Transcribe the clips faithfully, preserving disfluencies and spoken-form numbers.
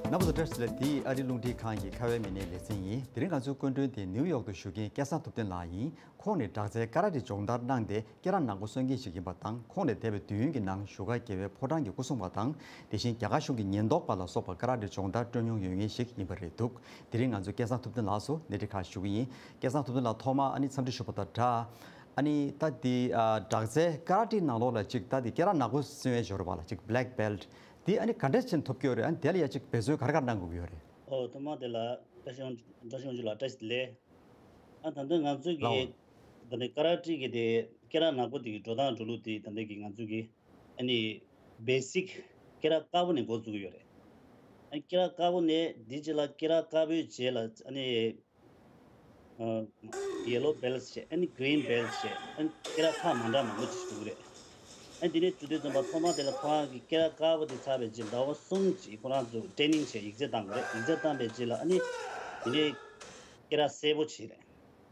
རྣམ་པ་ཚོ་བཀྲ་ཤིས་བདེ་ལེགས། འདི་ཨ་རིའི་རླུང་འཕྲིན་ཁང་གི་ཁ་བའི་མི་སྣའི་ལེ་ཚན་ཡིན། དེ་རིང་ང་ཚོའི་སྐུ་མགྲོན་དེ་ནིའུ་ཡོག་ཏུ་བཞུགས་མཁན་སྐལ་བཟང་ཐུབ་བསྟན་ལགས་ཡིན། ཁོང་ནི་སྦྲག་རྩལ་ཀ་ར་ཊེ་སྦྱོང་བརྡར་གནང་སྟེ་སྐེ་རགས་ནག་པོ་སོན་མཁན་ཞིག་ཡིན་པ་དང་། ཁོང་ནི་འདས་པའི་དུས་ཡུན་གྱི་ནང་བཞུགས་སྒར་རྒྱལ་བའི་ཕོ་བྲང་གི་སྐུ་སྲུང་བ་དང་། དེ་བཞིན་རྒྱ་གར་གཞུང་གི་ཉེན་རྟོག་པ་ལ་སོགས་པ་ཀ་ར་ཊེ་སྦྱོང་བརྡར་སྤྲོད་མྱོང་ཡོད་མཁན་ཞིག་ཡིན་པ་རེད་འདུག་དེ་རིང་ང་ཚོས་སྐལ་བཟང་ཐུབ་བསྟན་ལགས་སུ་གནས་འདྲི་ཁག་ཞུ་གི་ཡིན། སྐལ་བཟང་ཐུབ་བསྟན་ལགས་ཐོག་མར་ཨ་ནི་འཚམས་འདྲི་ཞུ་བ་དང་སྦྲགས། ཨ་ནི་ད་འདི་ཨ་སྦྲག་རྩལ་ཀ་ར་ཊེ་ནང་ལོགས་ལ་ཅིག་ད་འདི་སྐེ་རགས་ནག་པོ་སོན་ཡས་ཞོར་བ་ལ་ཅིག་བྷེ་ལེག་བྷེལ་ཊི་འདི་ཨ་ནི་ག་འདྲས་ཕྱིན་ཐོབ་ཀྱི་ཡོད་རེད། ཨ་ནི་དེ་ལ་ཡ་ཅིག་འབད་རྩོལ་ག་རེ་ག་རེ་གནང་དགོས་ཀྱི་ཡོད་རེད། ཨོ་ཐོག་མར་དེ་ལ་བཀྲ་ཤིས་དབང་བཀྲ་ཤིས་དབང་ཕྱུག་ལགས་བཀྲ་ཤིས་བདེ་ལེགས། ཨ་ད་ལྟ་ང་ཚོ་ལའོ། གི་ད་ལྟ་ཀ་ར་ཊེ་གི་དེ་སྐེ་རགས་ནག་པོ་དེ་གི་འགྲོ་སྟངས་འགྲོ་ལུགས་དེ་ད་ལྟ་གི་ང་ཚོ་གི་ཨ་ནི་བེ་སིག་སྐེ་རགས་དཀར་པོ་ནས་འགོ་བཙུགས་ཀྱི་ཡོད་རེད། ཨ་སྐེ་རགས་དཀར་པོ་ནས་འདི་རྗེས་ལ་སྐེ་རགས་དཀར་པོའི་རྗེས་ལ་ཨ་ནི་ཡེ་ལོ་བྷེལ་ཊི་བྱས། ཨ་ནི་གི་རིན་བྷེལ་ཊི་བྱས། ཨ་ནི་སྐེ་རགས་ཁག་མ་འདྲ་མང་པོ་ཅིག་འདུག་རེད། ཨ་ནི་དེ་ནས་བྱུང་དུས་ཙམ་པ་ཐོག་མ་དེ་ལ་ཁོ་རང་གི་སྐེ་རགས་དཀར་པོ་དེ་ཚར་བའི་རྗེས་ཟླ་བ་གསུམ་ཅིག་ཁོ་རང་ཚོ་ཊེ་ནིང་བྱས། ཡིག་ཚད་བཏང་དགོས་རེད། ཡིག་ཚད་བཏང་པའི་རྗེས་ལ་ཨ་ནི་དེ་ནས་སྐེ་རགས་སེར་པོ་བྱས་རེད།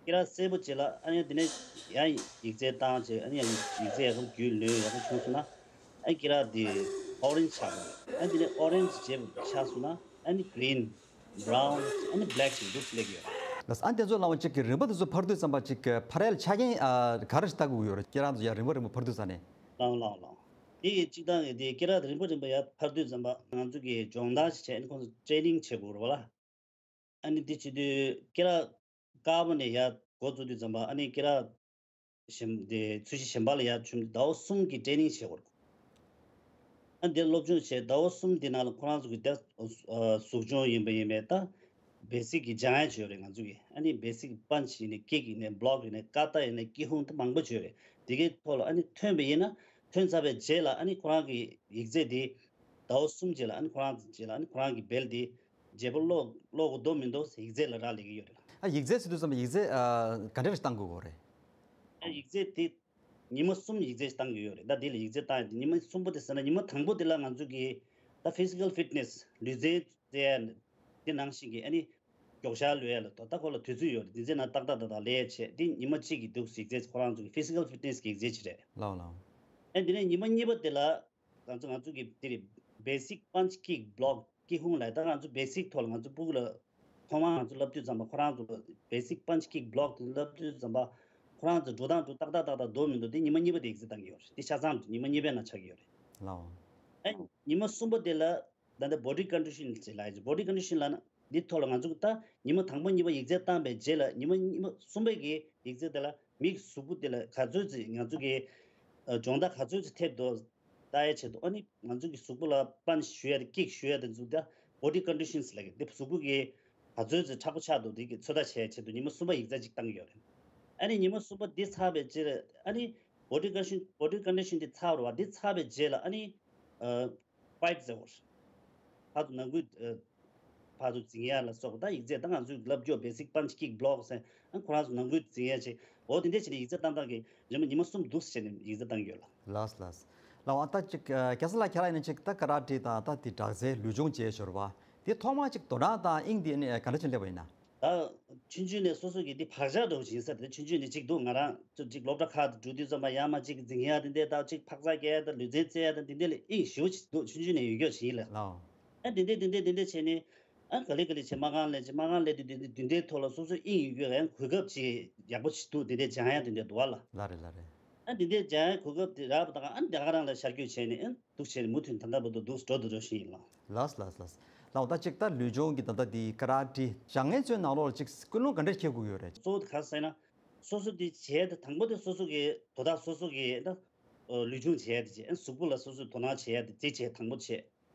སྐེ་རགས་སེར་པོ་བྱས་ལ་ཨ་ནི་དེ་ནས་ཡང་ཡིག་ཚད་བཏང་བྱས། ཨ་ནི་ཡང་ཡིག་ཚད་ཡག་པོ་བརྒྱུད་ལོན་ཡག་པོ་བྱུང་སོང་ན། ཨ་ནི་སྐེ་རགས་དེ་ཨོ་རེན་ཇི་ཆགས་དགོས་རེད། ཨ་ནི་དེ་ནས་ཨོ་རེན་ཇི་བྱས་ཆགས་སོང་ན་ཨ་ནི་གི་རིན། བྷ་རའུན། ཨ་ནི་བྷེ་ལེག་ཅིག་འདུག་སླེབས་ཡོད། ལགས་སོ། ཨ་ནི་དེ་ཚོ་ལའོ་ཅིག་གི་རིམ་པ་དེ་ཚོ་འཕར་དུས་ཙམ་པ་ཅིག་གི་འཕར་ཡས་ལ་ཆ་རྐྱེན་ཨ་ག་རེ་ཞིག་ལྟ་དགོས་ཀྱི་ཡོད་རེད། སྐེ་རགས་ཚོ་ཡར་རིམ་པ་རིམ་པ་འཕར་དུས་ཙམ་ནས། ལའོ་ལའོ་ལའོ། དེ་ཡི་གཅིག་དང་གི་དེ་སྐེ་རགས་རིམ་པ་རིམ་པ་ཡར་འཕར་དུས་ཙམ་པ་ང་ཚོ་གི་སྦྱོང་བརྡར་ཞིག་བྱས། ཨ་ནི་ཁོང་ཚོ་ཊེ་ནིང་བྱེད་དགོས་རེད་བ་ལ། ཨ་ནི་དེ་བྱེད་དུས་སྐེ་རགས་དཀར་པོ་ནས་ཡར་འགོ་བཙུགས་དུས་ཙམ་པ་ཨ་ནི་སྐེ་རགས་གཞན་དེ་ཚོས་གཞི་གཞན་པ་ལ་ཡར་བྱུང་ཟླ་བ་གསུམ་གྱི་ཊེ་ནིང་བྱེད་དགོས་རེད། ཨ་འདིར་སློབ་སྦྱོང་བྱས་ཟླ་བ་གསུམ་འདི་ནང་ལ་ཁོ་རང་ཚོ་གི་ད་གཟུགས་སྦྱོང་ཡིན་པ་ཡིན་པས་ད་བེ་སིག་གི་སྦྱང་ཡས་བྱས་ཡོད་རེད། ང་ཚོ་གི་ཨ་ནི་བེ་སིག་པན་ཆི་ཡིན་ནའི་ཀིག་ཡིན་ནའི་བྷ་ལོག་ཡིན་ནའི་ཀ་ཏ་ཡིན་ནའི་ཀི་ཧུང་ད་མང་པོ་བྱས་ཡོད་རེད། དེ་གའི་ཐོག་ལ་ཨ་ནི་ཐོན་པ་ཡིན་ན་ཐོན་ཚར་བའི་རྗེས་ལ་ཨ་ནི་ཁོ་རང་གི་ཡིག་ཚད་དེ་ཟླ་བ་གསུམ་རྗེས་ལ་ཨ་ནི་ཁོ་རང་རྗེས་ལ་ཨ་ནི་ཁོ་རང་གི་བྷེལ་དེ་བརྗེ་པོ་ཀློག་ཀློག་དགོས་འདུག་མི་འདུག་ཡིག་ཚད་ལ་རག་ལས་ཀྱི་ཡོད་རེད། ཨ་ཡིག་ཚད་ཟེར་དུས་ཙམ་པ་ཡིག་ཚད་ཨ་ག་འདྲ་ཞིག་བཏང་དགོས་ཀྱི་རེད། ཨ་ཡིག་ཚད་དེ་ཉི་མ་གསུམ་ཡིག་ཚད་བཏང་གི་ཡོད་རེད། ད་དེ་ལ་ཡིག་ཚད་བཏང་ཡ་དེ་ཉི་མ་གསུམ་པོ་དེ་ཟེར་ན་ཉི་མ་དང་པོ་དེ་ལ་ང་ཚོ་གི་ད་ཕི་སི་ཀལ་ཕིཊ་ནེ་སི་ལུས་རྩལ་རྩེ་ཡ་དེ་ནང་བཞིན་གྱི་ཨ་ནི་མགྱོགས་ཤར་ལོས་ཡ་ལ་ད་ད་ཁོ་ལ་དུས་ཚོད་ཡོད་རེད། དེ་ཚེ་ན་ཏག་ཏག་ཏག་ཏག་ལས་བྱས་དེ་ཉི་མ་གཅིག་གི་འདུག་ཡིག་ཚད་ཁོ་རང་ཚོ་གི་ཕི་སི་ཀལ་ཕིཊ་ནེ་སི་གི་ཡིག་ཚད་ཅིག་རེད། ལའོ་ལའོ། ཨ་དེ་ནས་ཉི་མ་གཉིས་པ་དེ་ལ་ང་ཚོ་ང་ཚོ་གི་དེ་རེད། བེ་སིག་པན་ཆི་ཀིག་བྷ་ལོག་ཀི་ཧུང་ལ་ད་ང་ཚོ་བེ་སིག་ཐོག་ལ་ང་ཚོ་སྤུ་གུ་ལ་ཐོག་མར་ང་ཚོ་བསླབ་དུས་ཙམ་པ་ཁོ་རང་ཚོ་བེ་སིག་པན་ཆི་ཀིག་བྷ་ལོག་དེ་བསླབ་དུས་ཙམ་པ་ཁོ་རང་ཚོ་འགྲོ་སྟངས་འགྲོ་ཏག་ཏག་ཏག་ཏག་འགྲོ་མི་འགྲོ་དེ་ཉི་མ་གཉིས་པ་དེ་ཡིག་ཚད་བཏང་གི་ཡོད་རེད། དེ་ཆ་ཚང་ཉི་མ་གཉིས་པའི་ནང་ཆགས་ཀྱི་ཡོད་རེད། ལའོ། ཨ་ཉི་མ་གསུམ་པ་དེ་ལ་ད་ལྟ་བོ་ཌི་ཀོན་ཌི་ཤན་ཟེར་ལབ་ཡ་ཅིག་བོ་ཌི་ཀོན་ཌི་ཤན་ལབ་ན་འདི་ཐོག་ལ་ང་ཚོ་ད་ཉི་མ་དང་པོ་གཉིས་པ་ཡིག་ཚད་བཏང་པའི་རྗེས་ལ་ཉི་མ་ཉི་མ་གསུམ་པའི་གི་ཡིག་ཚད་དེ་ལ་མིག་གཟུགས་པོ་དེ་ལ་ག་ཚོད་ཅིག་ང་ཚོ་གི་ཨ་སྦྱོང་བརྡར་ག་ཚོད་ཅིག་ཐེབས་འདུག་ལྟ་ཡའི་ཆེད་དུ་ཨ་ནི་ང་ཚོ་གི་གཟུགས་པོ་ལ་པན་ཆི་གཞུ་ཡ་དེ་ཀིག་གཞུ་ཡ་དེ་ཚོ་ད་བོ་ཌི་ཀོན་ཌི་ཤན་ཟེར་ལབ་ཀྱི་འདི་གཟུགས་པོ་གི་ག་ཚོད་ཅིག་མཁྲེགས་པོ་ཆགས་འདུག་དེ་གི་ཚོད་ལྟ་བྱེད་ཡའི་ཆེད་དུ་ཉི་མ་གསུམ་པ་ཡིག་ཚད་ཅིག་བཏང་གི་ཡོད་རེད། ཨ་ནི་ཉི་མ་གསུམ་པ་འདི་ཚར་བའི་རྗེས་ལ་ཨ་ནི་བོ་ཌི་ཀོན་ཌི་ཤན་བོ་ཌི་ཀོན་ཌི་ཤན་འདི་ཚར་བ་རེད་བ། འདི་ཚར་བའི་རྗེས་ལ་ཨ་ནི་ཨ་ཕའིབ་ཟེར་བ་རེད། ཕར་ཚུར་ནང་ཁུལ་ཨ་ཕར་ཚུར་འཛིང་ཡ་ལ་སོགས་པ་ད་ཡིག་ཚད་ད་ང་ཚོས་བསླབ་རྒྱུ་བེ་སིག་པན་ཆི་ཀིག་བྷ་ལོག་ཟེར་ཨ་ཁོ་རང་ཚོ་ནང་ཁུལ་འཛིང་ཡ་ཅིག་འོ་དེ་འདྲས་བྱས་ནས་ཡིག་ཚད་བཏང་སྟངས་ཀྱི་རིམ་པ་ཉི་མ་གསུམ་འདུག་སེ་བྱས་ནས་ཡིག་ཚད་བཏང་གི་ཡོད་ལ། ལགས་ལགས། ལགས་འོ་ད་ཅིག་ཨ་སྐལ་བཟང་ལགས་ཁྱེད་རང་ཡིན་ན་ཅིག་ད་ཀ་ར་ཊེ་དང་ད་དེ་སྦྲག་རྩལ་ལུས་སྦྱོང་བྱས་ཞོར་བ་དེ་ཐོག་མར་ཅིག་དོ་སྣང་དང་དབྱིངས་དེ་ནི་ག་འདྲ་ཅིག་སླེབས་པ་ཡིན་ན། ད་ཆུང་ཆུང་ནས་སོ་སོ་གི་འདི་བག་ཆགས་འདྲ་བོ་ཞིག་ཡིན་ས་རེད། ཆུང་ཆུང་ནས་ཅིག་འདུག་ང་རང་ཚོ་ཅིག་སློབ་གྲྭ་ཁག་ཏུ་འགྲོ་དུས་ཙམ་པ་ཡར་མར་ཅིག་འཛིང་ཡ་དེ་འདྲས་དང་ཅིག་འཕག་འཚག་རྒྱག་ཡ་དང་ལུས་རྩལ་རྩེ་ཡ་དང་དེ་འདྲས་ལ་དབྱིངས་ཞེ་པོ་ཅིག་འདུག་ཆུང་ཆུང་ནས་ཡོད་རྒྱུ་ཞིག་ཡིན་ལ། ལའོ། ཨ་དེ་འདྲས་དེ་འདྲས་དེ་འདྲས་བྱས་ནས་ཨ་ག་ལེ་ག་ལེ་བྱས་མ་རྐང་ལས་ཅིག་མ་རྐང་ལས་དེ་དེ་དེ་འདྲས་ཐོག་ལ་སོ་སོ་དབྱིངས་ཡོད་རྒྱུ་ཡང་གོ་སྐབས་ཅིག་ཡག་པོ་ཅིག་འདུག་དེ་འདྲས་སྦྱང་ཡ་དེ་འདྲས་འདུག་བ་ལ། ལགས་རེད་ལགས་རེད། ཨ་འདི་འདྲའི་སྦྱང་ཡའི་གོ་སྐབས་དེ་རག་པ་དང་ཨ་འདི་ག་རང་ལ་ཤར་བསྐྱོད་བྱས་ནས་ཨ་འདུག་བྱས་ནས་མུ་མཐུད་ད་ལྟ་བར་དུ་འདུག་འགྲོ་འདུག་འགྲོ་བཞིན་ཡིན་ལགས། ལགས་ལགས་ལགས། ལགས་འོ་ད་ཅིག་ད་ལུས་སྦྱོང་གི་ད་ལྟ་འདི་ཀ་ར་ཊེ་སྦྱང་མཁན་ཚོའི་ནང་ལོགས་ལ་ཅིག་ཀུན་སློང་ག་འདྲ་འཁྱེར་དགོས་ཀྱི་ཡོད་རེད། གཙོ་བོ་དེ་ག་རེ་ཟེར་ན་སོ་སོ་དེ་བྱས་ཏེ་དང་པོ་དེ་སོ་སོ་གི་དོ་བདག་སོ་སོ་གི་ད་ལུས་སྦྱོང་བྱས་ཏེ་བྱས་ཨ་གཟུགས་པོ་ལ་སོ་སོས་དོ་སྣང་བྱས་ཏེ་དེ་བྱས་དང་པོ་བྱས།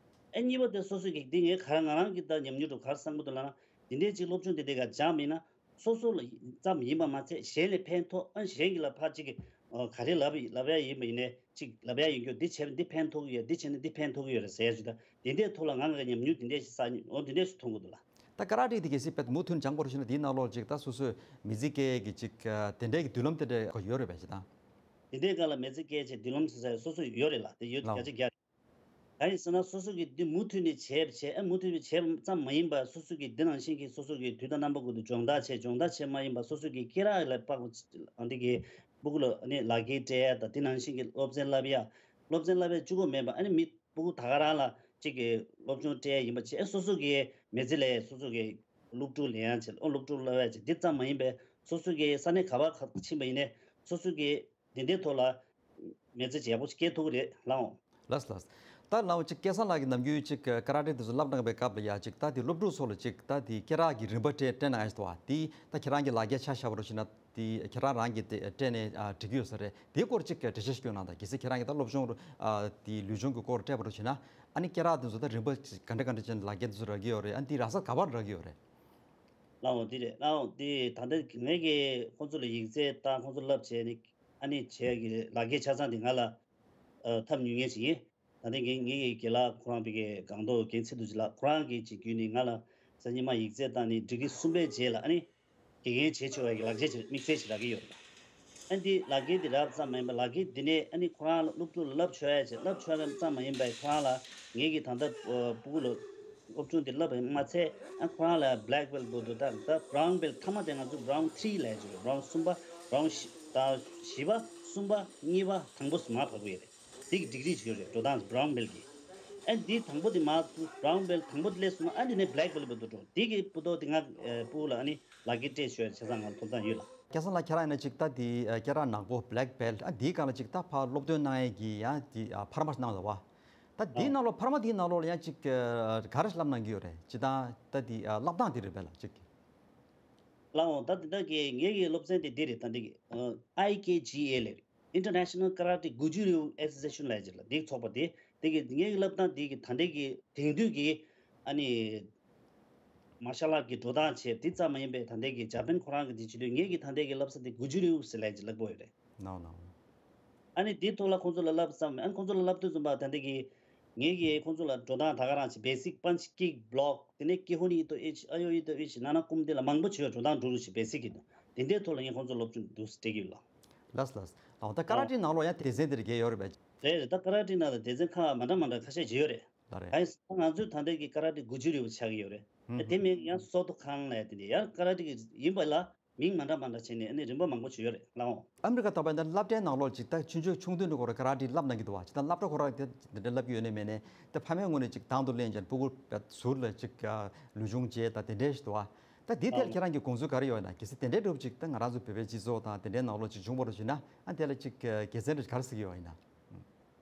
ཨ་གཉིས་པ་དེ་སོ་སོ་གི་འདི་ངས་ག་རེ་ང་རང་གི་ད་ཉམས་མྱོང་དུ་ག་རེ་བསམ་གྱི་འདུག་ལབ་ན་འདི་འདྲའི་ཅིག་སློབ་སྦྱོང་དེ་འདྲའི་ག་སྦྱངས་མིན་ན། སོ་སོ་ལ་ཙམ་ཡིན་པ་མ་ཚད་གཞན་ལ་ཕན་ཐོགས། ཨ་གཞན་གྱི་ལ་ཕར་ཅིག་གི་ཨ་ག་རེ་ལབ་ལབ་ཡ་ཡིན་པ་ཡིན་ནའི་ཅིག་ལབ་ཡ་ཡིན་རྒྱུ་འདི་བྱས་ན་འདི་ཕན་ཐོགས་ཀྱི་ཡོད། འདི་བྱས་ན་འདི་ཕན་ཐོགས་ཀྱི་ཡོད་རེད་ཟེར་ཡ་ཞིག་དང་དེ་འདྲའི་ཐོག་ལ་ང་གི་ཉམས་མྱོང་དེ་འདྲའི་ཞིག་བསགས་མྱོང་། འོ་དེ་འདྲའི་ཞིག་མཐོང་གི་འདུག་ལ། ད་ཀ་ར་ཊེ་དེ་གལ་སྲིད་དཔེ་མུ་མཐུད་སྦྱང་དགོས་རེད་ཞུས་ན་དེའི་ནང་ལོགས་ཅིག་ད་སོ་སོས་མི་ཚེ་སྐྱེལ་གྱི་ཅིག་དེ་འདྲའི་གི་མདུན་ལམ་དེ་འདྲ་ཡོད་རེད་པས་ཞེ་ད། དེ་འདྲའི་སྒང་ལ་མི་ཚེ་སྐྱེལ་ཆེད་མདུན་ལམ་ཟེར་ས་སོ་སོ་ཡོད་རེད་ལ། དེ་ཡོད་ལགས། བརྒྱ་ཆ་བརྒྱ། གང་ཡིན་ཟེར་ན་སོ་སོ་གིས་འདི་མུ་མཐུད་ནས་བྱས་བྱས་ཨ་མུ་མཐུད་ནས་བྱས་ཙམ་མ་ཡིན་པར་སོ་སོ་གིས་འདི་ནང་བཞིན་གྱི་སོ་སོ་གིས་དུས་དང་རྣམ་པ་ཀུན་ཏུ་སྦྱོང་བརྡར་བྱས། སྦྱོང་བརྡར་བྱས་མ་ཡིན་པར་སོ་སོ་གིས་སྐེ་རགས་ལ་དཔག་པ་ཨ་འདི་གི་སྤུ་གུ་ལ་ཨ་ནི་ལག་འཁྱེར་སྤྲད་ཡ་དང་དེ་ནང་བཞིན་གྱི་སློབ་ཚན་བསླབ་ཡ། སློབ་ཚན་བསླབ་ཡ་གཅིག་པོ་མེད་པར་ཨ་ནི་མི་སྤུ་གུ་ད་ག་རང་ལ་ གཅིག་གི་སློབ་སྦྱོང་སྤྲད་ཡ་ཡིན་པ་བྱས། སོ་སོ་གི་མི་ཚེ་ལས་སོ་སོ་གི་སློབ་ཕྲུག་ལེན་ཡ་བྱས། ཨོ་སློབ་ཕྲུག་བསླབ་ཡ་བྱས། འདི་ཙམ་མ་ཡིན་པའི་སོ་སོ་གི་ས་གནས་ག་བ་ག་ཕྱིན་པ་ཡིན་ནའི་སོ་སོ་གི་དེ་འདྲའི་ཐོག་ལ་མི་ཚེ་ཡག་པོ་ཞིག་སྐྱེལ་ཐུབ་ཀྱི་རེད་ལགས་འོང་། ལགས་ལགས། ད་ལགས་འོང་། ཅིག་སྐལ་བཟང་ལགས་ཀྱིས་ནམ་རྒྱུན་ཅིག་ཀ་ར་ཏེ་དེ་ཚོ་བསླབ་གནང་པའི་སྐབས་ལ་ཡ་ཅིག་ད་དེ་སློབ་ཕྲུག་ཚོ་ལ་ཅིག་ད་དེ་སྐེ་རགས་ཀྱི་རིན་པ་སྤྲད་སྤྲད་གནང་ཡ་ཞིག་འདུག་བ། དེ་ད་ཁྱེད་རང་གི་ལག་འཁྱེར་ཆ་བཞག་པ་རུ་ཕྱིན་ན་དེ་ཁྱེད་རང་རང་གིས་དེ་སྤྲད་ནས་ཨ་འགྲིག་གི་ཡོད་ས་རེད། དེའི་སྐོར་ཅིག་འགྲེལ་བཤད་ཞིག་སྐྱོན་གནང་དང་། གལ་སྲིད་ཁྱེད་རང་གིས་ད་སློབ་སྦྱོང་རུ་ཨ་དེ་ལུས་སྦྱོང་གི་སྐོར་སྤྲད་པ་རུ་ཕྱིན་ན་ཨ་ནི་སྐེ་རགས་དེ་ཚོ་ད་རིན་པ་ག་འདྲ་ག་འདྲ་ཅན་ལག་འཁྱེར་དེ་ཚོ་རག་གི་ཡོད་རེད། ཨ་ནི་དེ་རག་ས་ག་པར་རག་གི་ཡོད་རེད། ལགས་འོང་། འདི་རེད། ལགས་འོང་། འདི་ད་ལྟ་ངས་ཀྱིས་ཁོང་ཚོ་ལ་ཡིག་ཚད་བཏང་། ཁོང་ཚོ་བསླབ་བྱས་ནས་ཨ་ནི་བྱས་ཀྱི་ལག་འཁྱེར་ཆ་ཚང་འདི་ང་ལ་ཨ་ཐབས་ཉུང་ངེས་ཤིག་ཡིན། ད་ལྟ་ངས་ངེད་ཀྱི་རྒན་ལགས་ཁོ་རང་བི་གའི་སྒང་ཏོག་རྒན་ཚེ་རྡོ་རྗེ་ལགས་ཁོ་རང་གིས་ཅིག་བརྒྱུད་ནས་ང་ལ་སང་ཉིན་མ་ཡིག་ཚད་བཏང་ནས་ཌི་གི་རི་གསུམ་པའི་རྗེས་ལ་ཨ་ནི་དགེ་རྒན་བྱེད་ཆོག་པའི་ལག་འཁྱེར་ཅིག་དམིགས་བསལ་ཞིག་རག་གི་ཡོད་རེད། ཨ་ནི་འདི་ལག་འཁྱེར་འདི་རག་ཙམ་མ་ཡིན་པར་ལག་འཁྱེར་འདི་ནས་ཨ་ནི་ཁོ་རང་ལ་སློབ་ཕྲུག་ལ་བསླབ་ཆོག་ཡ་ཅིག་བསླབ་ཆོག་ཙམ་མ་ཡིན་པར་ཁོ་རང་ལ་ངེད་ཀྱིས་ད་ལྟ་ཨ་སྤུ་གུ་ལ་སློབ་སྦྱོང་འདི་བསླབ་པ་མ་ཚད་ཨ་ཁོ་རང་ལ་བྷེ་ལེག་བྷེལ་ཊི་འདུག་འདུག་ད་ད་བྷ་རའུན་བྷེལ་ཊི་མཐའ་མ་དེ་ང་ཚོ་བྷ་རའུན་ཐི་རི་ལབ་ཀྱི་རེད། བྷ་རའུན་གསུམ་པ། བྷ་རའུན་བཞི་ད་བཞི་པ། གསུམ་པ། གཉིས་པ། དང་པོ་སུ་མར་བབས་ཀྱི་རེད། འདི་གི་ཌིག་རི་ཞིག་ཡོད་རེད། འགྲོ་སྟངས་བྷ་རའུན་བྷེལ་གྱི། ཨ་འདི་དང་པོ་དེ་མར་བྷ་རའུན་བྷེལ་དང་པོ་དེ་སླེབས་སོང་ན་ཨ་འདི་ནས་བྷེ་ལེག་བྷེལ་བར་དུ་འགྲོ། འདི་གི་སྤུ་མདོག་དེ་ང་ཨ་སྤུ་གུ་ལ་ཨ་ནི་ལག་འཁྱེར་སྤྲད་ཤོག་ཡ་ཆ་ཚང་ང་ལ་ཐོབ་ཐང་ཡོད་ལགས། སྐལ་བཟང་ལགས་ཁྱེད་རང་ཡིན་ན་ཅིག་ད་དེ་ཨ་སྐེ་རགས་ནག་པོ་བྷེ་ལེག་བྷེལ་ཊི་ཨ་འདིའི་སྒང་ལ་ཅིག་ད་ཕར་སློབ་སྟོན་གནང་ཡས་ཀྱི་ཡང་དེ་ཨ་འཕར་མ་ཞིག་གནང་འདུག་བ། ད་འདིའི་ཨོ་ནང་ལོགས་འཕར་མ་དེའི་ནང་ལོགས་ལ་ཡང་ཅིག་ཨ་ག་རེ་བསླབ་གནང་གི་ཡོད་རེད། ཅིག་ད་ད་དེ་ཨ་བསླབ་སྟངས་དེ་རེད་པས་ལགས་ཅིག་གི། ལགས་འོང་། ད་དེ་འདྲ་གི་ངེད་ཀྱི་སློབ་ཚན་དེ་འདི་རེད། ད་འདི་གི་ཨ་ཨའི་ཀེ་ཇི་ཨེ་ལབ་རེད། International Karate Goju-Ryu Association ལབ་ཅིག་ལ་འདི་ཚོགས་པ་དེ་དེ་གི་ངེད་ཀྱི་བསླབ་སྟངས་འདི་གི་ད་འདི་གི་དེང་དུས་ཀྱི་ཨ་ནི་མར་ཤལ་ཨརཊ་གི་འགྲོ་སྟངས་བྱས་འདི་ཙམ་མ་ཡིན་པའི་ད་འདི་གི་ཇ་པན་ཁོ་རང་གི་འདི་བྱེད་དུས་ངེད་ཀྱི་ད་འདི་གི་བསླབ་ས་དེ་གུ་ཇུ་རིའུ་ཟེར་ལབ་ཅིག་ལབ་དགོས་ཡོད་རེད། ནའོ་ནའོ། ཨ་ནི་འདི་ཐོག་ལ་ཁོང་ཚོ་ལ་བསླབ་ཙམ། ཨ་ནི་ཁོང་ཚོ་ལ་བསླབ་དུས་ཙམ་པ་ད་འདི་གི་ངེད་ཀྱིས་ཁོང་ཚོ་ལ་འགྲོ་སྟངས་ད་ག་རང་བྱས། བེ་སིག་པན་ཆི་ཀིག་བྷི་ལོག་དེ་ནས་ཀི་ཧོ་ནི་ཨི་ཏོ་ཨིཆ་ཨ་ཡོ་ཨི་ཏོ་ཨིཆ་ན་ན་ཀུམ་དེ་ལ་མང་པོ་བྱས་འགྲོ་སྟངས་འགྲོ་རུ་བྱས་བེ་སིག་གི་དེ་འདྲའི་ཐོག་ལ་ངས་ཁོང་ཚོ་སློབ་སྦྱོང་འདུག་སྤྲད་ཀྱི་ཡོད་ལགས། ལགས་ལགས། ཨོ་ད་ཀ་ར་ཊེ་ནང་ལོགས་ཡང་སྡེ་ཚན་དེ་འདྲ་བརྒྱད་ཡོད་རེད་པས། རེད་རེད། ད་ཀ་ར་ཊེ་ནང་ལ་སྡེ་ཚན་ཁག་མ་འདྲ་མ་འདྲ་ཁ་ཤས་ཅིག་ཡོད་རེད། ལགས་རེད། གང་ཡིན་ཟེར་ན་ང་ཚོའི་ད་ལྟའི་གི་ཀ་ར་ཏེ་གུ་ཇུ་རིའུ་ཆགས་ཀྱི་ཡོད་རེད། ཧུམ་དེ་ཧུམ། མིན་ཡང་སོ་ཏོ་ཁང་ལབ་དེ་འདྲ་ཡང་ཀ་ར་ཏེ་གི་ཡིན་པ་ལ་མིང་མ་འདྲ་མ་འདྲ་བྱས་ནས་ཨ་ནི་རིམ་པ་མང་པོ་ཅིག་ཡོད་རེད་ལགས་འོང་། ཨ་མི་རི་ཀ་ད་བར་ད་སློབ་གྲྭའི་ནང་ལོགས་ཅིག་ད་ཆུང་ཆུང་ཆུང་དུས་ནས་ཁོ་རང་ཀ་ར་ཏེ་བསླབ་གནང་གི་འདུག་བ། ཅིག་ད་སློབ་གྲྭ་ཁོ་རང་དེ་དེ་འདྲ་བསླབ་ཀྱི་ཡོད་ནའི་མེད་ནའི་ད་ཕ་མའི་ངོས་ནས་ཅིག་དང་དུ་ལེན་ཅན་སྤུ་གུ་ཟུར་ལ་ཅིག་ལུས་སྦྱོང་བྱས་ད་དེ་འདྲའི་ཞིག་འདུག་བ། ད་དེའི་ཐད་ལ་ཁྱེད་རང་གི་དགོངས་ཚུལ་ག་རེ་ཡོད་ན། གལ་སྲིད་དེ་འདྲའི་འདྲ་བོ་ཅིག་ད་ང་རང་ཚོ་བོད་པའི་སྤྱི་ཚོགས་དང་དེ་འདྲའི་ནང་ལོགས་ཅིག་བྱུང་བ་རུ་བྱུང་ན་ཨ་དེ་ལ་ཅིག་དགེ་མཚན་འདྲ་ག་རེ་ཟེར་གྱི་ཡོད་ཡིན་ན།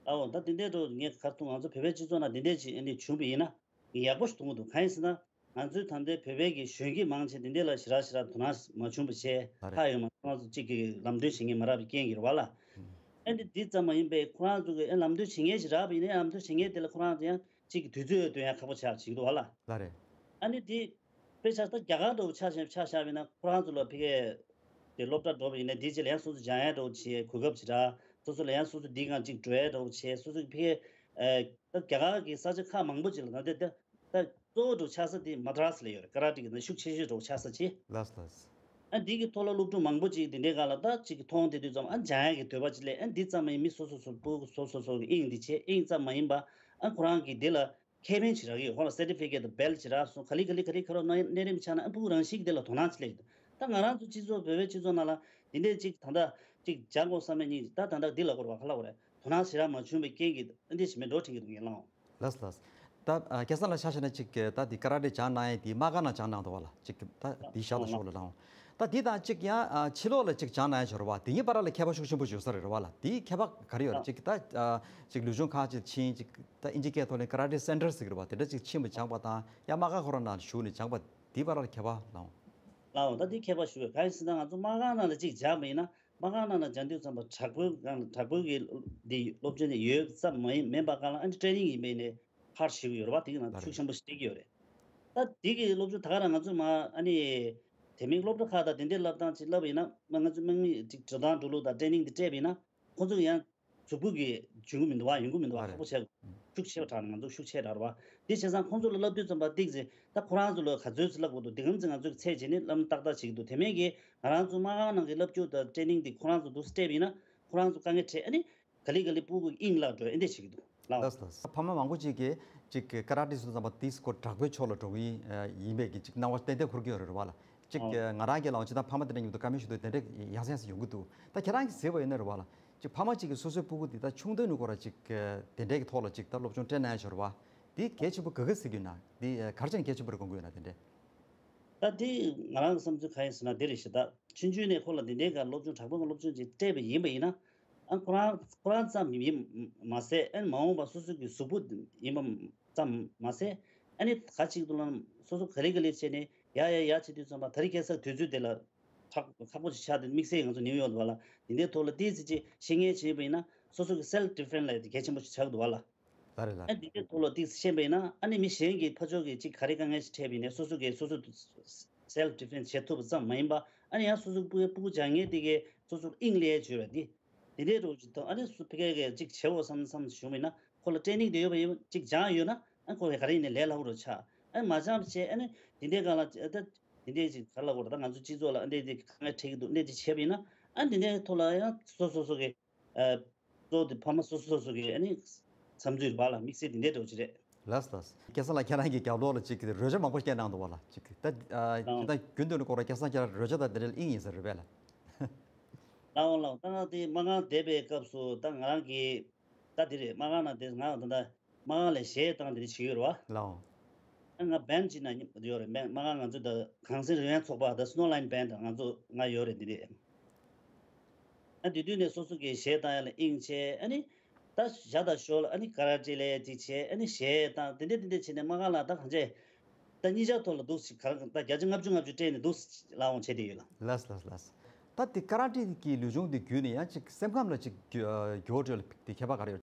ཨའོ་ད་དེ་འདྲའི་འདྲ་བོ་ངས་ག་རེ་ཐུག་ང་ཚོ་བོད་པའི་སྤྱི་ཚོགས་ནང་དེ་འདྲའི་ཅིག་ཨ་ནི་བྱུང་བ་ཡིན་ན་ཡག་པོ་ཞིག་མཐོང་གི་འདུག་གང་ཡིན་ཟེར་ན། ང་ཚོའི་ད་ལྟའི་བོད་པའི་གི་གཞོན་སྐྱེས་མང་ཆེ་དེ་འདྲ་ལ་ཞེ་དྲག་ཞེ་དྲག་དོ་སྣང་མ་བྱུང་བ་བྱས། ལགས་རེད། ཁ་ཡོད་མ་ཁོ་རང་ཚོ་གཅིག་གི་ལམ་སྟོན་བྱེད་མཁན་མ་རག་པའི་རྐྱེན་གྱིས་རེད་བ་ལ། ཨ་ནི་འདི་ཙམ་མ་ཡིན་པའི་ཁོ་རང་ཚོ་གི་ཨ་ལམ་སྟོན་བྱེད་མཁན་ཞིག་རག་པ་ཡིན་ན་ལམ་སྟོན་བྱེད་མཁན་དེ་ལ་ཁོ་རང་ཚོ་ཡང་གཅིག་གི་དུས་ཚོད་སྟོན་ཡ་ཁག་པོ་ཆགས་བྱེད་ཀྱི་འདུག་བ་ལ། ལགས་རེད། ཨ་ནི་འདི་དཔེ་ཆ་ད་རྒྱ་གར་འདྲ་བོ་ཆ་བཞག་ཆ་བཞག་པ་ཡིན་ན་ཁོ་རང་ཚོ་ལ་ཕ་གིའི་དེ་སློབ་གྲྭ་འགྲོ་བ་ཡིན་ན་འདི་རྗེས་ལ་ཡང་སོ་སོ་སྦྱང་ཡ་འདྲ་བོ་བྱེད་གོ་སྐབས་ཞིག་རག་སོ་སོ་ལ་ཡང་སོ་སོ་འདི་སྒང་གཅིག་འགྲོ་ཡ་འདྲ་བོ་བྱེད། སོ་སོ་གི་ཕ་གིའི་ཨ་ད་རྒྱ་གར་གྱི་ས་ཆ་ཁག་མང་པོ་ཅིག་ལ་ད་ལྟ་ད། ད་གཙོ་བོ་འདྲ་བོ་ཆགས་ས་དེ་མ་དྲ་སི་ལ་ཡོད་རེད། ཀ་ར་ཏེ་གི་ནང་ཤུགས་ཆེ་ཤོས་འདྲ་བོ་ཆགས་ས་ཅིག་ལགས་ལགས། ཨ་འདི་གི་ཐོག་ལ་སློབ་ཕྲུག་མང་པོ་ཅིག་དེ་འདྲའི་སྒང་ལ་ད་ཅིག་གི་མཐོང་དེ་དུས་ཙམ་ཨ་སྦྱང་ཡ་གི་འདོད་པ་ཅིག་སླེབས། ཨ་འདི་ཙམ་མ་ཡིན་མི་སོ་སོ་སོ་སྤུ་གུ་སོ་སོ་སོ་གི་དབྱིངས་འདི་བྱས། དབྱིངས་ཙམ་མ་ཡིན་པ་ཨ་ཁོ་རང་གི་འདི་ལ་ཁེ་ཕན་ཅིག་རག་གི་ཡོད། ཁོ་ལ་སར་ཊི་ཕི་ཀེ་ཊི་དང་བྷེལ་ཊི་ཅིག་རག་སོང་། ག་ལེ་ག་ལེ་ག་ལེ་ཁ་རོག་གནས་རིམ་ཆགས་ན་ཨ་སྤུ་གུ་རང་བཞིན་གྱི་འདི་ལ་དོ་སྣང་ཅིག་སླེབས་ཀྱི་འདུག་ད་ང་རང་ཚོ་སྤྱི་ཚོགས་བོད་པའི་སྤྱི་ཚོགས་ནང་ལ་འདི་འདྲའི་ཅིག་ད་ལྟ་ཅིག་སྦྱང་དགོས་བསམ་པའི་གཉིས་ད་ད་ལྟ་འདི་ལ་གོ་ར་བ་ཁ་ལ་གོ་རེད། དོ་སྣང་ཞེ་དྲག་མ་བྱུང་བའི་རྐྱེན་གྱིས་ཨ་འདི་ཞིག་མེད་འགྲོ་དྲན་གྱི་འདུག་ངས་ལགས། ལགས་ལགས། ད་ཨ་སྐལ་བཟང་ལགས་ཆ་བཞག་ན་ཅིག་ད་འདི་ཀ་ར་ཏེ་སྦྱང་གནང་ཡས་འདི་དམག་སྒར་ནང་སྦྱང་གནང་འདུག་བ་ལ། ཅིག་ད་འདི་ཞག་ད་ཤོག་ལ་ལགས། ད་འདི་དང་ཅིག་ཡང་ཨ་ཕྱི་ལོགས་ལ་ཅིག་སྦྱང་གནང་ཡས་ཅིག་ཡོད་རེད་བ། དེ་གཉིས་བར་ལ་ཁྱད་པར་ཤུགས་ཆེན་པོ་ཡོད་ས་རེད་བ་ལ། དེའི་ཁྱད་པར་ག་རེ་ཡོད་རེད། ཅིག་ད་ཨ་ཅིག་ལུས་སྦྱོང་ཁང་ཅིག་ཕྱིན་ཅིག་ད་ཨིན་ཇི་སྐད་ཐོག་ནས་ཀ་ར་ཏེ་སེན་ཊར་ཟེར་གྱི་རེད་བ། དེ་འདྲ་ཅིག་ཕྱིན་པ་སྦྱངས་པ་དང་ཡང་དམག་སྒར་ཁོ་རང་ནང་ལ་ཞུགས་ནས་སྦྱངས་པ་དེའི་བར་ལ་ཁྱད་པར་ལགས། ལགས་འོང་། ད་འདི་ཁྱད་པར་ཞུ་བའི་གང་ཡིན་ཟེར་ན་ང་ཚོ་དམག་སྒར་ནང་ལ་ཅིག་སྦྱངས་པ་ཡིན་ན། དམག་སྒར་ནང་ལ་སྦྱང་དུས་ཙམ་པ་དྲག་པོའི་སྒང་ལ་དྲག་པོའི་གི་སློབ་འདི་སློབ་སྦྱོང་ནི་ཡོད་ཙམ་མ་ཡིན་མིན་པ་སྒང་ལ་ཨ་ནི་ཊེ་རེ་ནིང་ཡིན་པས་ནས་ཧར་ཌི་ཞེ་པོ་ཡོད་རེད་བ། དེ་གི་ནང་ལགས་ཤུགས་རེད། ཆེན་པོ་ཞིག་སྤྲད་ཀྱི་ཡོད་རེད། ད་དེ་གི་སློབ་སྦྱོང་ད་ག་རང་ང་ཚོ་མ་ཨ་ནི་དེ་མིན་སློབ་གྲྭ་ཁག་དང་དེ་འདྲའི་བསླབ་སྟངས་ཅིག་བསླབ་པ་ཡིན་ན་མ་ང་ཚོ་དམག་མི་ཅིག་འགྲོ་སྟངས་འགྲོ་ལུགས་དང་ཊེ་རེ་ནིང་དེ་སྤྲད་པ་ཡིན་ན་ཁོ་ཚོ་ཡང་གཟུགས་པོ་གི་འཇུག་གི་མི་འདུག་བ། ཡོང་གི་མི་འདུག་བ། ལགས་རེད། ཁག་པོ་ཆགས་ཤུགས་ཆེ་བ་དྲག་ནས་ང་ཚོ་ཤུགས་ཆེ་དྲག་རེད་བ། དེ་བྱས་ཙང་ཁོང་ཚོ་ལ་བསླབ་དུས་ཙམ་པ་ཏིག་ཙེ་ད་ཁོ་རང་ཚོ་ལ་ག་ཚོད་ཙམ་བསླབ་དགོས་འདུག་དེ་གམ་ཙེ་ང་ཚོས་ཚད་བྱས་ནས་བསླབ་ན་ཏག་ཏག་བྱེད་ཀྱི་འདུག་དེ་མིན་གྱི་ང་རང་ཚོ་དམག་སྒར་ནང་གི་བསླབ་བྱ་དང་ཊེ་རེ་ནིང་དེ་ཁོ་རང་ཚོ་འདུག་སེ་སྤྲད་པ་ཡིན་ན་ཁོ་རང་ཚོ་དཀའ་ངལ་འཕྲད། ཨ་ནི་ག་ལེ་ག་ལེ་སྤུ་གུ་དབྱིངས་བརླག་འགྲོ། ཨེ་འདྲ་བྱེད་ཀྱི་འདུག་ལགས། ལགས་ལགས། ཕ་མ་མང་པོ་ཅིག་གིས་ཅིག་ཀ་ར་ཏེ་སོང་ཙམ་པ་དེ་སྐོར་དྲག་པོའི་ཕྱོགས་ལ་འགྲོ་གི་ཡིན་པའི་གི་ཅིག་སྣང་བ་ཏན་ཏན་འཁོར་གྱི་ཡོད་རེད་བ་ལ། ཅིག་ཨོ་ང་རང་གི་ལགས་ཅིག་ད་ཕ་མ་དེ་འདྲ་མཉམ་དུ་བཀའ་མོལ་ཞུ་དུས་དེ་འདྲ་ཡང་སེ་ཡང་སེ་ཡོང་གི་འདུག་ད་ཁྱེད་རང་གིས་ཟེར་བ་ཡིན་ན་རེད་བ་ལ། ཅིག་ཕ་མ་ཅིག་གིས་སོ་སོའི་སྤུ་གུ་དེ་ད་ཆུང་དུས་ནས་ཁོ་ར་ཅིག་དེ་འདྲའི་གི་ཐོག་ལ་ཅིག་ད་སློབ་སྦྱོང་སྤྲད་གནང་ཡ་ཅིག་ཡོད་རེད་བ། འདི་གལ་ཆེན་པོ་ག་ག་ཟེར་གྱི་ཡོད་ན། འདི་ག་རེ་བྱས་ནས་གལ་ཆེན་པོ་རེད་དགོངས་ཀྱི་ཡོད་ན། དེ་འདྲས། ད་འདི་ང་རང་བསམ་ཚུལ་ག་ཡིན་ཟེར་ན། འདི་རེད་ཤག་ད་ཆུང་ཆུང་ནས་ཁོ་ལ་འདི་འདྲའི་སྒང་སློབ་སྦྱོང་དྲག་པོའི་སློབ་སྦྱོང་ཅིག་སྤྲད་པ་ཡིན་པ་ཡིན་ན། ཨ་ཁོ་རང་ཁོ་རང་ཙམ་ཡིན་མ་ཟད། ཨ་ནི་མ་འོངས་པ་སོ་སོ་གི་གཟུགས་པོ་ཡིན་པ་ཙམ་མ་ཟད། ཨ་ནི་ག་ཅིག་ཏུ་ལ་སོ་སོ་ག་ལེ་ག་ལེ་བྱས་ནས་ཡར་ཡར་ཡར་བྱེད་དུས་ཙམ་པ། དེ་རིང་ཁ་སང་དུས་ཚོད་དེ་ལ་ཁག་ཁག་པོ་ཞིག་ཆགས་ཏེ། དམིགས་བསལ་ང་ཚོ་ནིའུ་ཡོག་ལ་བ་ལ་འདི་འདྲའི་ཐོག་ལ་ཏོག་ཙམ་ཅིག་ཤེས་མཁན་བྱས་པ་ཡིན་ན། སོ་སོ་གི་self defense ལབ་ཡ་དེ་གལ་ཆེན་པོ་ཞིག་ཆགས་འདུག་བ་ལ། ལ་རེད་ལ་ཨ་རེད། འདི་འདྲའི་ཐོག་ལ་ཏོག་ཙམ་ཤེས་པ་ཡིན་ན། ཨ་ནི་མི་གཞན་གྱིས་ཕར་ཕྱོགས་ཀྱིས་ཅིག་ག་རེ་དཀའ་ངལ་ཞིག་འཕྲད་པ་ཡིན་ནའི་སོ་སོ་གིས་སོ་སོ་self defense བྱེད་ཐུབ་པ་ཙམ་མ་ཡིན་པ། ཨ་ནི་ཡང་སོ་སོ་སྤུ་གུ་སྤུ་གུ་སྦྱང་མཁན་དེ་གས་སོ་སོར་དབྱིངས་སླེབས་བྱོས་ར། འདི་འདི་འདྲའི་རོགས་ཅིག་དང་། ཨ་ནི་སུ་ཕ་གི་གས་ཅིག་བྱེད་འོ་བསམ་བསམ་ཞུ་མིན་ན། ཁོ་ལ་ཊེ་ནིང་དེ་ཡོད་པ་ཡིན། ཅིག་སྦྱང་ཡོད་ན། ཨ་ཁོ་གས་ག་རེ་ཡིན་ནའི་ལས་སླ་པོ་རུ་ཆགས། ཨ་མ་སྦྱངས་བྱས། ཨ་ནི་འདི་འདྲའི་སྒང་ལ་ཨ་ད་འདི་འདྲའི་ཅིག་ག་རེ་ལབ་དགོས་རེད། ད་ང་ཚོ་སྤྱི་ཚོགས་ལ་ཨ་འདི་འདི་དཀའ་ངལ་འཕྲད་ཀྱི་འདུག་འདི་འདྲ་ཅིག་བྱས་པ་ཡིན་ན། ཨ་འདི་འདྲའི་ཐོག་ལ་ཡང་སོ་སོ་སོ་གི་ཨ་གཙོ་བོ་དེ་ཕ་མ་སོ་སོ་སོ་སོ་གི་ཨ་ནི་བསམ་ཚུལ་རེད་པ་ལ། དམིགས་བསལ་འདི་འདྲའི་འདྲ་བོ་ཅིག་རེད། ལགས་ལགས། སྐལ་བཟང་ལགས། ཁྱེད་རང་གི་རྒྱབ་ལོགས་ལ་ཅིག་རོལ་ཆ་མང་པོ་བཀལ་གནང་འདུག་བ་ལ། ཅིག་ད་ཨ་ལགས། ད་རྒྱུན་དུ་ནས་ཁོ་རང་སྐལ་བཟང་ཁྱེད་རང་རོལ་ཆ་དང་དེ་འདྲ་ལ་དབྱིངས་ཡིན་ས་རེད་པས་ལ། ལགས་འོང་ལགས་འོང་། ད་ང་དེ་སྨར་ཁམས་བསྡད་པའི་སྐབས་སུ་ད་ང་རང་གི་ད་དེ་རེད། སྨར་ཁམས་ནང་དེ་ང་ད་ད་སྨར་ཁམས་ལ་གཞས་བཏང་དེ་འདྲ་བྱེད་ཀྱི་ཡོད་རེད་པ། ལགས་འོང་། ཨ་ང་བན་ཅིག་ནང་ཡོད་རེད། སྨར་ཁམས་ང་ཚོ་ད་གངས་སེང་རོལ་དབྱངས་ཚོགས་པ། ད་Snow Line Band ང་ཚོ་ང་ཡོད་རེད། འདི་རེད། ཨ་དེ་དུས་ནས་སོ་སོ་གི་གཞས་བཏང་ཡ་ལ་དབྱིངས་བྱས། ཨ་ནི་ད་ཞར་དང་ཞོར་ལ་ཨ་ནི་ཀ་ར་ཊེ་ལབ་ཡ་ཅིག་བྱས། ཨ་ནི་གཞས་བཏང་དེ་འདྲ་དེ་འདྲ་བྱས་ནས་སྨར་ཁམས་ལ་ད་གང་བྱས། ད་གཉིས་ཆར་ཐོག་ལ་འདུག་ཅིག་ག་རེ་ད་བརྒྱ་ཆ་ལྔ་བཅུ་ལྔ་བཅུ་སྤྲད་ནས་འདུག་སླེབས་འོང་བྱས་བསྡད་ཡོད་ལ། ལགས་ལགས་ལགས། ད་དེ་ཀ་ར་ཊེ་གི་ལུས་སྦྱོང་དེ་བརྒྱུད་ནས་ཡང་ཅིག་སེམས་ཁམས་ལ་ཅིག་འགྱུར་འགྱུར་བ་འགྲོ་ཡ་ལ་དེ་ཁྱད་པར་ག་རེ་ཡོད།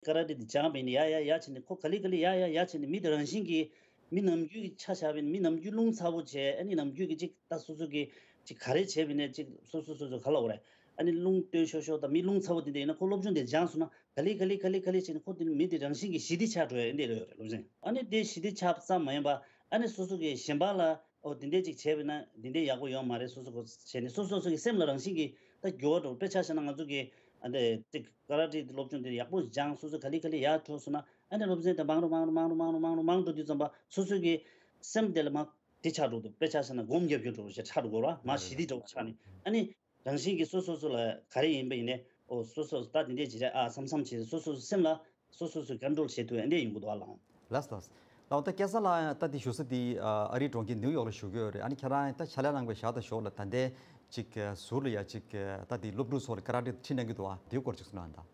ཀ་ར་ཊེ་དེ་སྦྱངས་པ་ཡིན་ན་ཡར་ཡར་ཡར་བྱས་ནས་ཁོ་ག་ལེ་ག་ལེ་ཡར་ཡར་ཡར་བྱས་ནས་མི་དེ་རང་བཞིན་གྱིས་མི་ནམ་རྒྱུན་གྱི་ཆ་བཞག་པ་ཡིན་ན་མི་ནམ་རྒྱུན་གྱི་རླུང་ཚ་པོ་བྱས། ཨ་ནི་ནམ་རྒྱུན་གྱི་ཅིག་ད་སོ་སོ་གི་ཅིག་ག་རེ་བྱས་པ་ཡིན་ན་ཅིག་སོ་སོ་སོ་སོ་ག་ལབ་དགོས་རེད། ཨ་ནི་རླུང་སྟོད་ཤོར་ཤོར་དང་མི་རླུང་ཚ་པོ་དེ་འདྲ་ཡིན་ན་ཁོ་སློབ་སྦྱོང་དེ་སྦྱངས་སོང་ན་ག་ལེ་ག་ལེ་ག་ལེ་ག་ལེ་བྱས་ནས་ཁོ་དེ་མི་དེ་རང་བཞིན་གྱིས་ཞི་བདེ་ཆགས་འགྲོ་ཡ་འདི་རེད་རེད་བློ་སེང་། ཨ་ནི་དེ་ཞི་བདེ་ཆགས་ཙམ་མ་ཡིན་པ། ཨ་ནི་སོ་སོ་གི་གཞན་པ་ལ་ཨོ་དེ་འདྲས་ཅིག་བྱས་པ་ཡིན་ན་དེ་འདྲས་ཡག་པོ་ཡོང་མ་རེད། སོ་སོ་གོ་བྱས་ནས་སོ་སོ་སོ་གི་སེམས་ལ་རང་བཞིན་གྱིས་ད་འགྱུར་བ་འགྲོ། དཔེ་ཆ་བཞག་ན་ང་ཚོ་གི་ཨ་འདྲས་ཅིག་ཀ་ར་ཊེ་སློབ་སྦྱོང་དེ་ཡག་པོ་སྦྱངས། སོ་སོ་ག་ལེ་ག་ལེ་ཡར་འགྲོ་སོང་ན། ཨ་ནི་སློབ་ཚན་དེ་མང་རུ་མང་རུ་མང་རུ་མང་རུ་མང་རུ་མང་འགྲོ་དུས་ཙམ་པ་སོ་སོ་གི་སེམས་དེ་ལ་མ་དེ་ཆགས་འགྲོ་འདུག་དཔེ་ཆ་བཞག་ན་སྒོམ་རྒྱབ་རྒྱུ་འདྲ་བོ་ཞིག་ཆགས་འགྲོ་གོ་ར། མ་ཞི་བདེ་འདྲ་བོ་ཆགས་ནས། ཨ་ནི་རང་བཞིན་གྱིས་སོ་སོ་སོ་ལ་ག་རེ་ཡིན་པ་ཡིན་ནའི་ཨོ་སོ་སོ་ད་དེ་འདྲས་བྱེད་རེད་ཨ་བསམ་བསམ་བྱས། སོ་སོ་སོ་སེམས་ལ་སོ་སོ་སོ་ཀོན་ཊོལ་བྱེད་ཐུབ་ཡ་འདྲས་ཡོང་གི་འདུག་ཨ་ལགས། ལགས་ལགས། ལགས་ད་སྐལ་བཟང་ལགས་ད་འདི་བཞུགས་ས་འདི་ཨ་རིའི་གྲོང་ཁྱེར་ནིའུ་ཡོག་ལ་བཞུགས་ཀྱི་ཡོད་རེད། ཨ་ནི་ཁྱེད་རང་ད་ཕྱག་ལས་གནང་བའི་ཞག་དང་ཞོར་ལ་ད་ལྟའི་ཅིག་ཟུར་ལ་ཡ་ཅིག་ད་འདི་སློབ་ཕྲུག་ཚོ་ལ་ཀ་ར་ཊེ་ཁྲིད་གནང་གི་འདུག་ཨ། འདིའི་སྐོར་ཅིག་གསུང་གནང་དང་།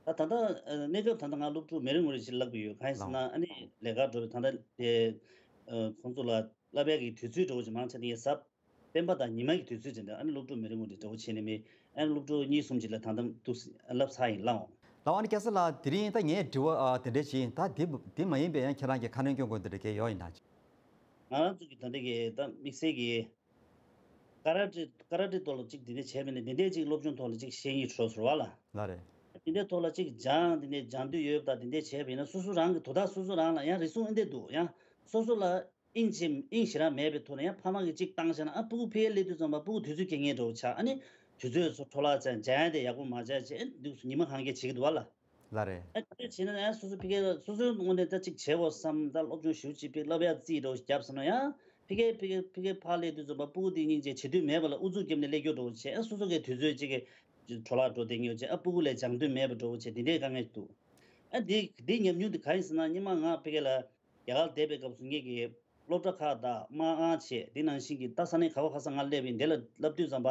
ད་ད་ལྟ་གནས་སྐབས་ད་ལྟ་ང་སློབ་ཕྲུག་མི་རེ་ངོ་རེ་ཅིག་བསླབ་ཀྱི་ཡོད། གང་ཡིན་ཟེར་ན་ཨ་ནི་ལས་ཀ་འགྲོ་བའི་ད་ལྟ་དེ་ཁོང་ཚོ་ལ་བསླབ་ཡ་གི་དུས་ཚོད་འགྲོ་བ་ཅིག་མང་ཆེ་ནས་ཡ་གཟའ་སྤེན་པ་དང་ཉི་མ་གི་དུས་ཚོད་དེ་འདྲ། ཨ་ནི་སློབ་ཕྲུག་མི་རེ་ངོ་རེ་འདྲ་བོ་བྱས་ནས་མི་ཨ་ནི་སློབ་ཕྲུག་གཉིས་གསུམ་ཅིག་ལ་ད་ལྟ་འདུག་བསླབ་ཚར་ཡིན་ལགས་འོང་། ལགས་འོང་། ཨ་ནི་སྐལ་བཟང་ལགས་དེ་རིང་ད་ངས་དྲི་བ་ཨ་དེ་འདྲས་བྱས་ཡིན། ད་དེ་དེ་མ་ཡིན་པའི་ཡང་ཁྱེད་རང་གི་ཁ་སྣོན་སྐྱོན་དགོས་འདི་འདྲ་གས་ཡོད་ཡིན་ན། ང་རང་ཚོ་གི་ད་ལྟ་གི་ད་དམིགས་བསལ་གྱི་ཀ་ར་ཊེ་ཀ་ར་ཊེ་ཐོག་ལ་ཅིག་དེ་འདྲས་བྱས་པ་ཡིན་ན་དེ་འདྲས་ཅིག་སློབ་སྦྱོང་ཐོག་ལ་ཅིག་ཤེས་ཡིན་འགྲོ་ཟེར་བ་ལ། ལགས་རེད། དེ་འདྲས་ཐོག་ལ་ཅིག་སྦྱང་དེ་འདྲས་སྦྱང་འདོད་ཡོད་པ་དང་དེ་འདྲས་བྱས་པ་ཡིན་ན་སོ་སོ་རང་གི་དོ་བདག་སོ་སོ་རང་ལ་ཡང་རེ་ཟུང་ཨེ་འདྲས་འདུག་ཡང་སོ་སོ་ལ་དབྱིངས་ཅིག་དབྱིངས་ཞེ་དྲག་མེད་པའི་ཐོག་ནས་ཡང་ཕ་མ་གིས་ཅིག་བཏང་བཞག་ན་ཨ་སྤུ་གུ་ཕ་གིར་སླེབས་དུས་ཙམ་པ་སྤུ་གུ་དུས་ཚོད་འཁྱེར་མཁན་འདྲ་བོ་ཆགས། ཨ་ནི་དུས་ཚོད་སོ་འཕྲོ་བརླག་བྱས། སྦྱང་ཡ་དེ་ཡག་པོ་མ་སྦྱངས་བྱས་ཨ་འདུག་སེ་ཉི་མ་གང་གས་བྱེད་ཀྱི་འདུག་བ་ལ། ལགས་རེད། ཨ་དེ་བྱས་ན་ཡང་སོ་སོའི་སོ་སོའི་ངོས་ནས་ད་ཅིག་བྱེད་དགོས་བསམ། ད་སློབ་སྦྱོང་ཞེ་པོ་ཅིག་ཕ་གིར་བསླབ་ཡ་རྩིས་འདྲ་བོ་ཞིག་བརྒྱབ་བསམ་ན་ཡང་ཕ་གིར་ཕ་གིར་ཕ་གིར་ཕར་སླེབས་དུས་ཙམ་པ་སྤུ་གུ་དེ་སྙིང་རྗེ་བྱེད་འདོད་མེད་པ་ལ་ཨུ་ཚུགས་བརྒྱབ་ནས་སླེབས་རྒྱུ་འདྲ་བོ་བྱས། ཨ་སོ་སོ་གི་དུས་ཚོད་ཅིག་གི་འཕྲོ་བརླག་འགྲོ་བསྡད་མཁན་བྱས། ཨ་སྤུ་གུ་ལ་སྦྱང་འདོད་མེད་པ་འདྲ་བོ་བྱས། དེ་འདྲའི་དཀའ་ངལ་འདུག་ཨ་འདི་འདི་ཉམས་མྱོང་དེ་ག་ཡིན་ཟེར་ན་སྔོན་མ་ང་ཕ་གི་ལ་རྒྱ་གར་བསྡད་པའི་སྐབས་སུ་ངེད་ཀྱི་སློབ་གྲྭ་ཁག་དང་དམག་ཨང་བྱས། དེ་ནང་བཞིན་གྱི་ད་ས་གནས་ག་བ་ག་ས་ང་སླེབས་ཡིན་དེ་ལ་བསླབ་དུས་ཙམ་པ་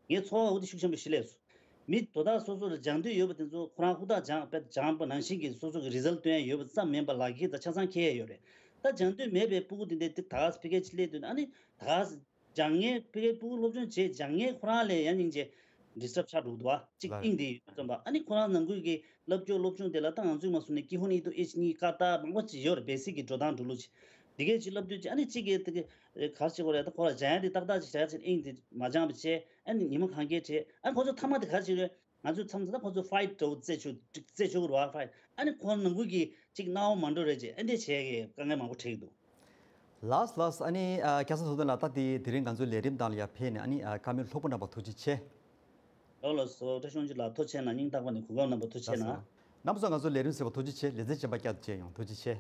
ངའི་ཚོར་བ་འོ་དེ་ཤུགས་ཆེན་པོ་ཞིག་སླེབས་སོང་། མི་དོ་བདག་སོ་སོ་ལ་སྦྱང་འདོད་ཡོད་པ་དེ་ཚོ་ཁོ་རང་ཧུར་ཐག་སྦྱང་དཔེ་སྦྱངས་པ་ནང་བཞིན་གྱི་སོ་སོ་གི་རི་ཛལ་ཐོན་ཡ་ཡོད་པ་ཙམ་མིན་པ་ལག་འཁྱེར་དང་ཆ་ཚང་འཁྱེར་ཡ་ཡོད་རེད། ད་སྦྱང་འདོད་མེད་པའི་སྤུ་གུ་དེ་འདྲ་དེ་ད་ག་ས་ཕ་གིར་ཅིག་སླེབས་དུས་ཨ་ནི་ད་ག་ས་སྦྱང་མཁན་ཕ་གིར་སྤུ་གུ་སློབ་སྦྱོང་བྱེད་སྦྱང་མཁན་ཁོ་རང་ལ་ཡང་སྙིང་རྗེ་ཌི་སི་ཊབ་ཆགས་འགྲོ་གི་འདུག་བ། ཅིག་ལགས། དབྱིངས་དེ་ཡོད་ཙམ་པ། ཨ་ནི་ཁོ་རང་ནང་ཁུལ་གྱི་བསླབ་བྱ་སློབ་སྦྱོང་དེ་ལ་ད་ང་ཚོས་མ་གསུངས་ནས་ཀི་ཧོན་ཨི་ཏོ་ཨེཆ་གཉིས་ཀ་ཏ་མང་པོ་ཅིག་ཡོད་རེད། བེ་སིག་གི་འགྲོ་སྟངས་འགྲོ་ལུགས་ཅིག་དེ་གས་ཅིག་བསླབ་དུས་ཅིག་ཨ་ནི་གཅིག་གིས་དེ་ག་རེ་བྱེད་དགོས་རེད། ད་ཁོ་ལ་སྦྱང་ཡ་དེ་ཏག་ཏག་ཅིག་བྱ་ཡ་ཅིག་དབྱིངས་དེ་མ་སྦྱངས་པ་བྱས། ཨ་ནི་ཉི་མ་གང་གས་བྲེལ། ཨ་ནི་ཁོ་ཚོ་མཐའ་མ་དེ་ག་རེ་བྱེད་རེད། ང་ཚོས་མཚམས་མཚམས་ད་ཁོ་ཚོ་ཕའིཊ་འདྲ་བོ་རྩེད་ཆོག་རྩེད་ཆོག་གི་རེད་བ། ཕའིཊ། ཨ་ནི་ཁོ་རང་ནང་ཁུལ་གྱི་ཅིག་སྣང་བ་མ་འགྲོ་རེད་ཅེས་ཨ་འདྲས་བྱས་ཀྱི་དཀའ་ངལ་མང་པོ་འཕྲད་ཀྱི་འདུག་ལགས་ལགས། ཨ་ནི་ཨ་སྐལ་བཟང་ཐུབ་བསྟན་ལགས། ད་དེ་དེ་རིང་ང་ཚོའི་ལས་རིམ་ནང་ལ་ཡར་ཕེབས་ནས་ཨ་ནི་ཨ་བཀའ་མོལ་ལྷུག་པོ་གནང་བར་ཐུགས་རྗེ་ཆེ། ལགས་ལགས་སོ། བཀྲ་ཤིས་དབང་ཕྱུག་ལགས་ཐུགས་རྗེ་གནང་། སྙིང་ཐག་པ་ནས་གོ་སྐབས་གནང་བར་ཐུགས་རྗེ་གནང་། ལགས་སོ། རྣམ་པ་ཚོ་ང་ཚོའི་ལས་རིམ་གཟིགས་པར་ཐུགས་རྗེ་ཆེ། ལེ་ཚན་རྗེས་མ་བསྐྱར་དུ་མཇལ་ཡོང་། ཐུགས་རྗེ་ཆེ།